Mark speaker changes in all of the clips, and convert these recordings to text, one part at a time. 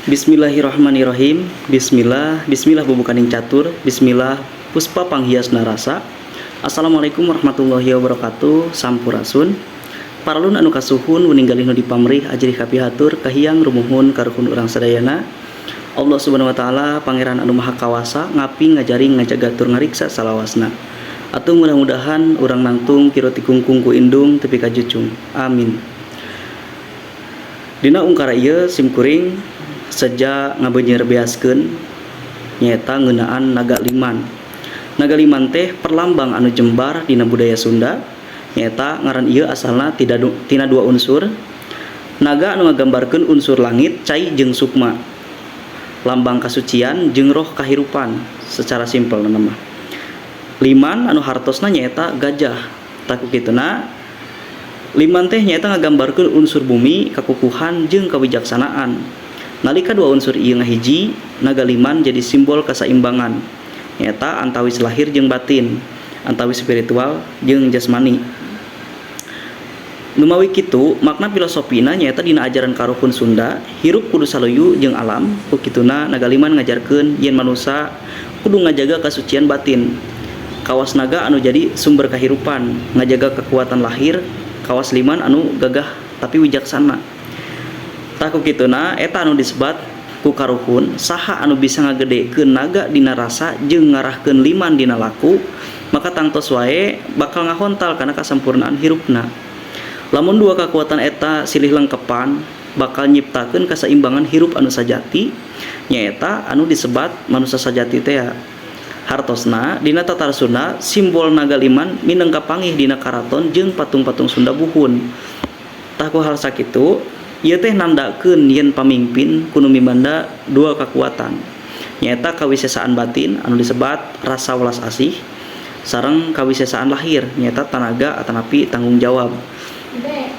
Speaker 1: Bismillahirrahmanirrahim. Bismillah, bismillah bubukaning catur. Bismillah puspa panghias narasa. Assalamualaikum warahmatullahi wabarakatuh. Sampurasun. Paralun anu kasuhun, uning galih nu dipamrih ajrih kapihatur kahiyang rumuhun karuhun urang sadayana. Allah Subhanahu wa Taala, Pangeran anu Maha Kawasa, ngaping, ngajaring, ngajaga tur ngariksa salawasna. Atuh mudah-mudahan urang nangtung kiro tikungkung ku indung tepi ka jucung. Amin. Dina ungkara ieu sim kuring seja ngabeunyer beaskeun nyaeta ngeunaan naga liman. Naga liman teh perlambang anu jembar dina budaya Sunda, nyaeta ngaran ieu asalna tina dua unsur. Naga anu ngagambarkeun unsur langit, cai jeung sukma. Lambang kasucian jeung roh kahirupan secara simpel mah. Liman anu hartosna nyaeta gajah. Tah ku kituna liman teh nyaeta ngagambarkeun unsur bumi, kakukuhan jeung kawijaksanaan. Nalika dua unsur ieu ngahiji, naga liman jadi simbol kasaimbangan. Nyaeta antawis lahir jeung batin, antawis spiritual jeung jasmani. Numawi kitu, makna filosofina nyaeta dina ajaran karuhun Sunda, hirup kudu saluyu jeung alam. Ku kituna naga liman ngajarkeun yen manusa kudu ngajaga kasucian batin. Kawas naga anu jadi sumber kahirupan, ngajaga kekuatan lahir, kawas liman anu gagah tapi wijaksana. Tah ku kituna eta anu disebat ku karuhun, saha anu bisa ngagedekeun naga dina rasa jeung ngarahkeun liman dina laku, maka tangtos wae bakal ngahontal kana kasampurnaan hirupna. Lamun dua kekuatan eta silih lengkepan, bakal nyiptakeun kasaimbangan hirup anu sajati, nyaeta anu disebat manusia sajati teh. Hartosna dina tatar Sunda simbol naga liman mineng kapanggih dina karaton jeung patung-patung Sunda buhun. Tah ku hal sakitu ieu teh nandakeun yen pamimpin kudu mibanda dua kekuatan, nyaeta kawisesaan batin anu disebat rasa welas asih sareng kawisesaan lahir, nyaeta tanaga atanapi tanggung jawab.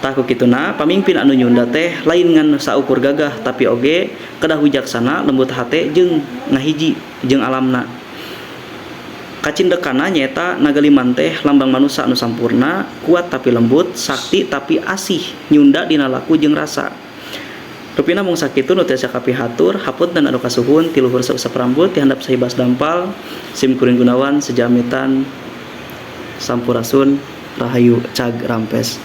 Speaker 1: Tah ku kituna pamimpin anu nyunda teh lain ngan saukur gagah, tapi oge kedah wijaksana, lembut hate, jeung ngahiji jeung alamna. Kacindekana nyaeta naga liman teh lambang manusa anu sampurna, kuat tapi lembut, sakti tapi asih, nyunda dina laku jeung rasa. Rupina mung sakitu nu tiasa kapihatur. Hapunten anu kasuhun, ti luhur sausap rambut, ti handap sahibas dampal, sim kuring Gunawan seja amitan. Sampurasun, rahayu, cag rampes.